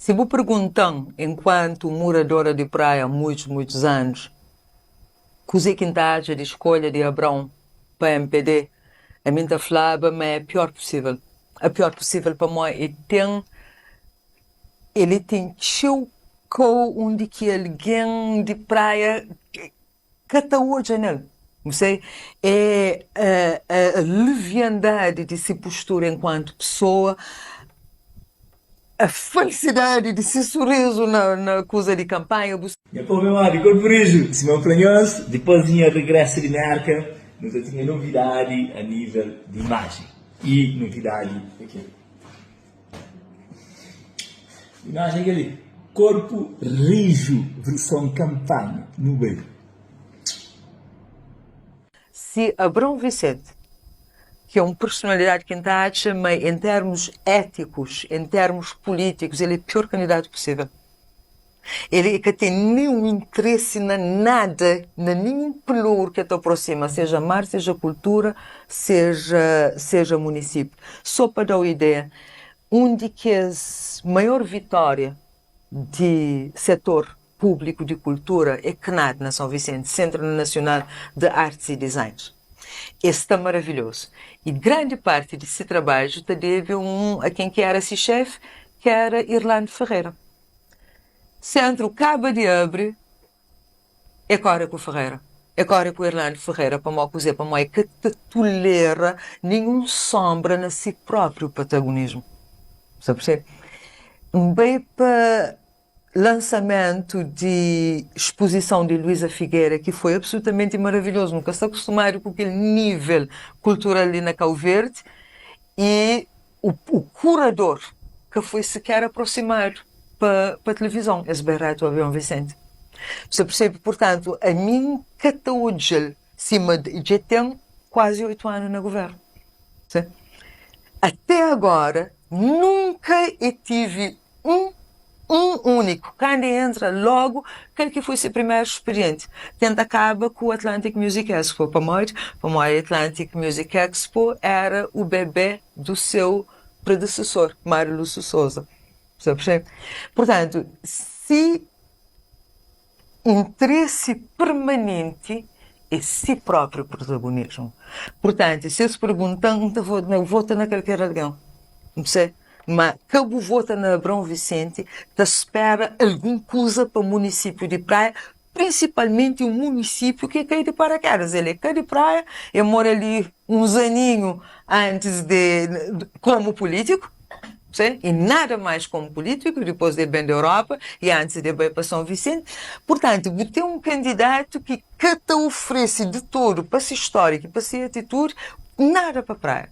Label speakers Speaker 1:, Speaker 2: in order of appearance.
Speaker 1: Si bu pergunta-m, enkuantu muradora di Praia muitus, muitus anus, kuzê ki N ta atxa di skolha di Abrão pa mpd, ami N ta flaba ma é pior pusível. A pior pusível pamó e ten, el ten txeu kau undi ki algen di Praia ka ta odja nel. Bu sai? É a leviandadi di si postura enkuantu pesoa, a falsidadi di si surizu na kuza di kanpanha. Bu.
Speaker 2: Nha povu amadu, korpu riju, sima N fla nhos, dipôs di nha rigrésu di Mérka, nu ta tinha novidadi a nível di imajen. I novidadi é kel. Imajen é kel-li, korpu riju verson kanpanha. Nu bai.
Speaker 1: Si Abrão Vicente, ki é un personalidadi ki N ta atxa ma en termus étikus, en termus pulítikus, el é pior kandidatu pusível. El e ka ten nenhun interesi na nada, na nenhun pelouru ki el ta aprosima, seja mar, seja kultura, seja seja munisípiu. So pa da-u ideia, un di kes maior vitória di setor públiku di kultura é CNAD na São Vicente, Sentru Nasional de Artis i Designs. Es sta maravilhozu. I grandi parti di se trabadju ta debe un a ken ki éra se xefi, ki éra Irlando Ferreira. Sentru kaba di abri, e kore ku Ferreira. E kore ku Irlando Ferreira pamó kuzê? Pamó e ka ta tulera ninhun sonbra na si própriu protagonismu. Sa persebe? N bai pa lansamentu di spuzison di Luísa Figueira ki foi absolutamenti maravilhozu. Nu ka sta kustumadu ku kel nível kultural li na Kau Verdi i O curador ka foi sequer aproximado pa pa televizon, es bai reto Avião Vicente. Sa percebe? Portanto, ami N ka ta odja-l sima dja ten kuazi 8 anu na governo. Sa? Até agora nunka e tive un un úniku. Kandu e entra logu, kal ki foi se primeru spedienti? Tenta kaba ku Atlantic Music Expo. Pamodi? Pamodi Atlantic Music Expo era u bebé du seu predesesor, Mário Lúcio Sousa. Sa percebe? Purtantu, si interesi permanenti é si própriu protagonismu. Purtantu, si es pergunta-m, N ta vota na kalker algen. N percebe? Ma ka bu vota na Abrão Vicente ta spera algun kuza pa município di Praia, principalmente un município ki kai di paraquedas. El é ka di Praia, el mora li uns aninhu antes de como político, sim, e nada mais como político, dipôs de el ben di Europa e antes de el bai pa São Vicente. Portanto, bu ten un candidato ki ka ta oferece de todo pa si histórico e pa si atitude nada pa Praia.